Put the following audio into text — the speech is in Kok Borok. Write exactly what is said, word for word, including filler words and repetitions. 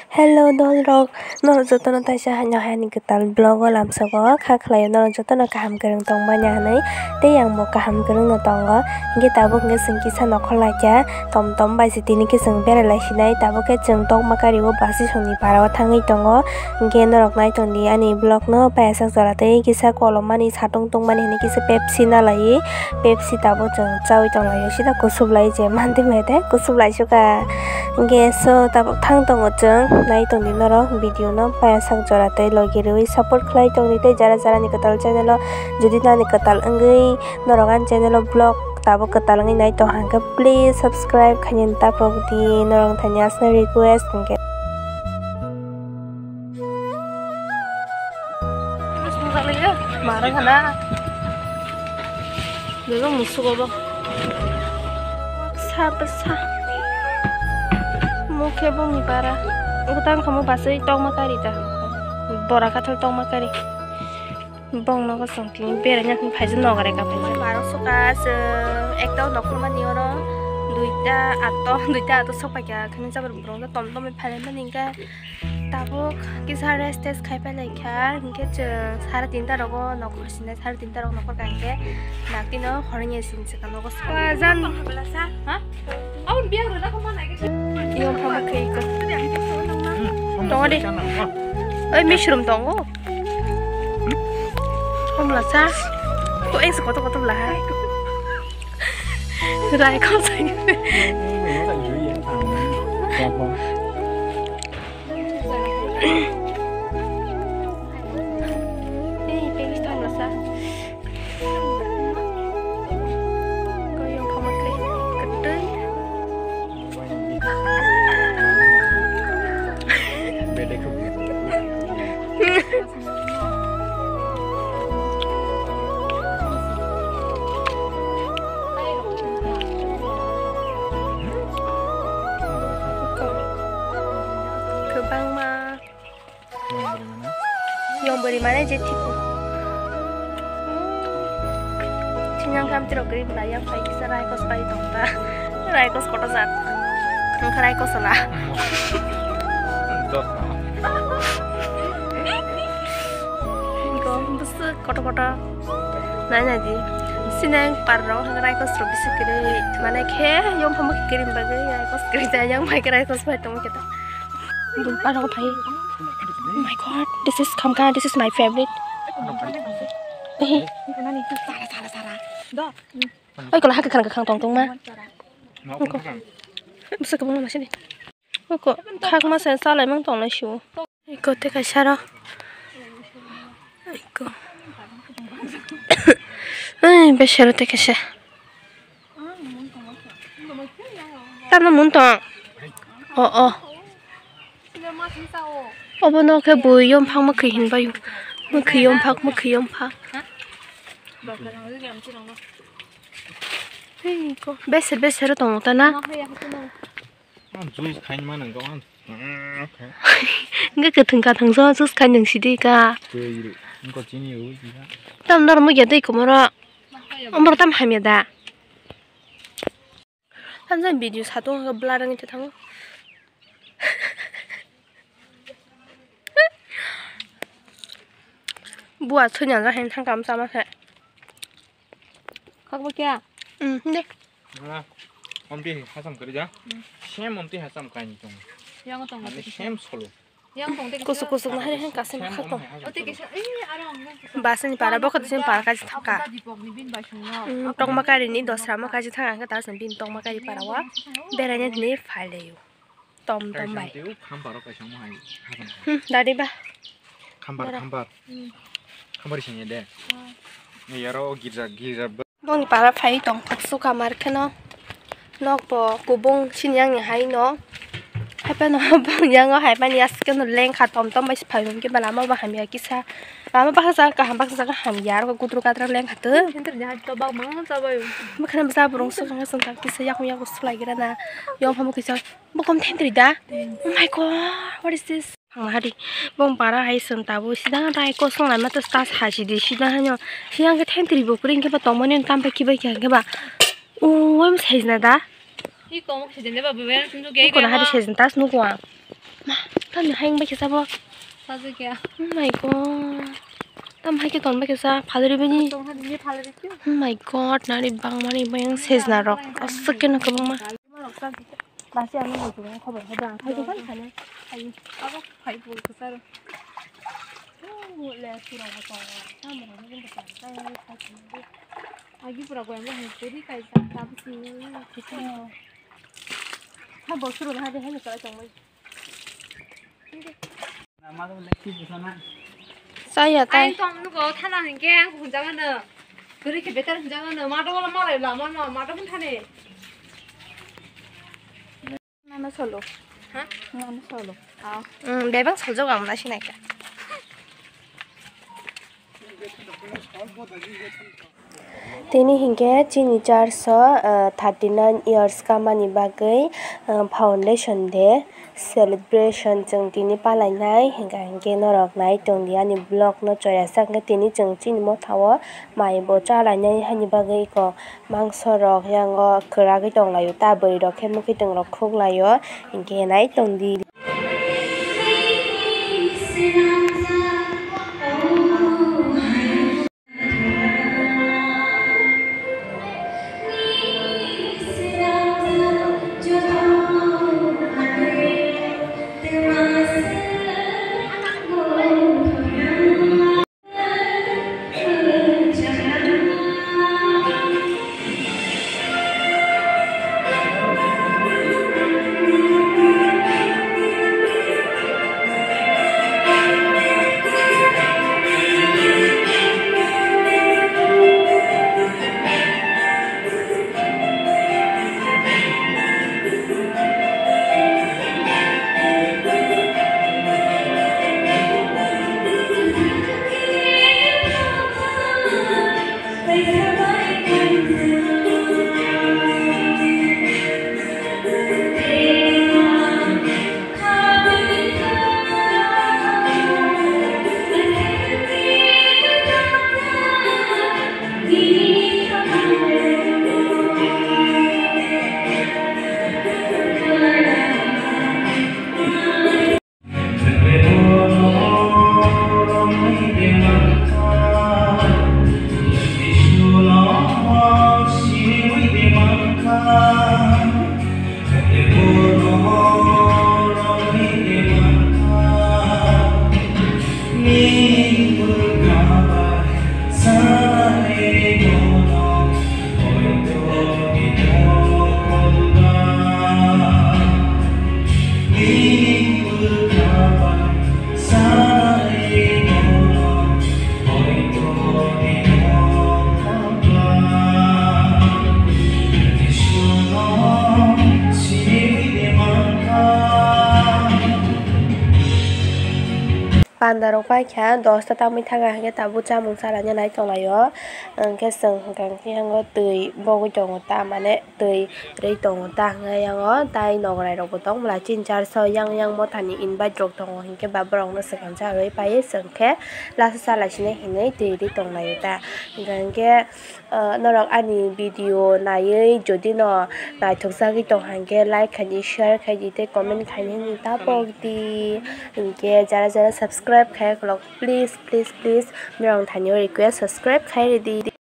Hello dolrok, norok jotono taisa haino hani kwtal vlog o lamsogo kha khlaio, norok jotono kaham kwrwng tongmani hinwi tei ang bo kaham kwrwngno tongo. Hinkhe tabuk hinkhe chwng kisa nokhor laikha, tom tom bai se tini khe chwng berai lai sinai, tabuk khe chwng Tokmakari o Basisongni para o thangwi tongo. Hinkhe norok nai tongdi ani vlog no, payasak jora tei kisa kolomani satung tungmani hinwi kisa Pepsi nalai, Pepsi tabuk chwng chawi tonglaio, sida kusup lai je mantwi mai tei kusup lai suka. Hinkhe so tabuk thang tongo chwng, nai tongdi norok video no payasak jora tei logi rwui support khlai tongdi tei jara jara ni kwtal channel o jodi nani kwtal wngwi norok ani channel o vlog tabuk kwtal wngwi nai tong hwnkhe please subscribe khainani taprok di, norok thani aswk request hinkhe. Mara khana. Bebak musuk obo. Sa bwsa. Mukhe bongni bara. Ugo tang khamu basui Tokmakari ta. Bora kathal Tokmakari. Bong nogo song tini beraina tini phaijak nogare kapai. Maro suka se ekta nokhormani oro duita ato, duita ato sokpaikha khani jabra borok tom tom phaimani hinkhe. Tabuk kisa rest test khai pai lai kha, hinkhe chwng sare tinta rogo nokhor sinai, sare tinta rogo nokhor ka hinkhe daktino horoni sini swkang nogo. Jan. Ha? Aboni biya rwna kho manai khe. Iyo, phone khai ko. Tongo de. Oi, mushroom tongo. Komla sa. Ko es koto koto bla ha. Rai ko sai. Ei, pengis tong rasa. Kau yang kamu klik, kedai. Bedek. Kwbangma. Yong bwrwi mane je thiku. Sinyang kam tirok gri bwla yang pai kisa raikos pai tong ta. Raikos koto jat. Wngkha raikos la. Go bwswk koto koto. Nai nai di. Sinyang par rok wngkha raikos rok bisi kwrwi. Mane khe yong phamuk kwrwi bagwi raikos kwrwi jayang pai khe raikos pai tong khe ta. Bul parok phai. Oh my God, this is khamkha, this is my favorite. Eh. Oi, kola hakhe khang khang tong tong ma. Oko. Bwswk kwbangma sini. Oko, khakma se chalai mang tong lai sio. Eko tei kaisa ro. Eko. Ei, besero tei kaisa. Tamno mun tong. O, o. Obo no khe bui yomphang mwkhwi hinbai. Mwkhwi yomphak, mwkhwi yomphak. Hey, ko beser, beser tongo ta na. Ang juice khain ma nang kok ang. Hwnkhe kwthwng kathwng so juice khain nang sidi ka. Twi ri, wngkha chini ui. Tam norok nukya twi komoro. Omoro tam hamya da. Tamjani video satung hwnkhe blur wngwi thango. Buwa thwina jak hwn thangkam sama khe. Khakbo kya? Hmm, de. Wala, omtwi hai hasam kwrwi ja. Same omtwi hasam kainwi tongo. Yang tongo. Ani same solo. Yang tong tei kusuk kusuk na hari hang kasin kha tong. Basani para bokot sini para kaji thangka. Hmm, Tokmakari ni dosra mo kaji thangka hwnkhe ta sini bini Tokmakari para o beraina hwnwi phailaio. Tom tom bai. Kaisa tei o khambar o kaisa mo hai. Hmm, dadi ba. Khambar, khambar. Hmm. Khambar sini de. Hmm. Ni yaro o girja, girja. Boni para phai tong thok suka mar kheno. Nok bo kubung sini yang ni hai no. Hai phano bong yang o hai mani as kheno lengkha tom tom bai phai hwnkhe ba lama bo hamya kisa. Lama baksa kaham baksa kaham ya aro gudru gadra lengkha to. Center ni hai to bak mang sa bai. Bwkhani bwsa burung suka song tak kisa yakung yakung sulai gira na. Yong phamu kisa. Bokom thentri da? Oh my God, what is this? Ang hari bong para hai song tabo sida rai kosong lai mato stas haji di sida hanyo. Sida ke thentri bo pring ke ba tomoni tam pe kibai ke ba. Oh, I'm sejna da. Hi kom sejna ba bebe sunu ke. Ko hari sejna tas nuko ang. Ma. Ani hai wngbai khe sabo. Sajak ya. Oh my god. Tam hai khe ton bai khe sa phalri bini. Tong ha dini phalri khe. Oh my god, nari bangmani bayang sejna rok. Aswk khe no kwbangma. Basi ano bo tong khobor hoda. Hai to kan khana. Hai. Abo hai bo khe sar. Oh, le sura ko. Tam ro ni ko ta. Agi pura goyang goyang puri kai sa ta bisi. Ha bo suru ha de ha ni kala tong bai. Chaya tai. Ang tong nugo thana hingke ang hunjagano. Guri ke betar hunjagano. Mado wala malai la mano mado pun thane. Nana solo. Ha? Nana solo. Ah. Hmm, bebang solo jok ang nasi naika. Tini hinkhe chini church o, ah, thirty nine years kamani bagwi, ah, foundation day celebration chwng tini palainai. Hinkha hinkhe norok nai tongdi ani vlog no choyasa hinkhe tini chwng chini motha o mai bo chalainai hani bagwi kok mangso rok yango kwragwi tonglaio ta bwrwi rok khe mwkhwtwng rok khuklaio hinkhe nai tongdi. Panda rok paikha dosta tamwi thangkha, hinkhe tabuk chamung chalaina nai tonglaio. Hinkhe chwng hinkha hinkhe yango twi bogwi tongo ta, mane twi rwi tongo ta, hinkhe yango tai nogorai rokbo tong bwla chini church o yang yang mothani invite rok tongo, hinkhe ba borokno swkang cha rwi paiwi chwng khe lasa chalai sini hinwi twi rwi tonglaio ta. Hinkha hinkhe, Ah, norok ani video naiwi jodi no naithok jagwi tong hinkhe like khaidi, share khaidi tei comment khaini hinwi ta pok di. Hinkhe jara jara subscribe khai khulok, please, please, please, norok thani o request, subscribe khai ridi.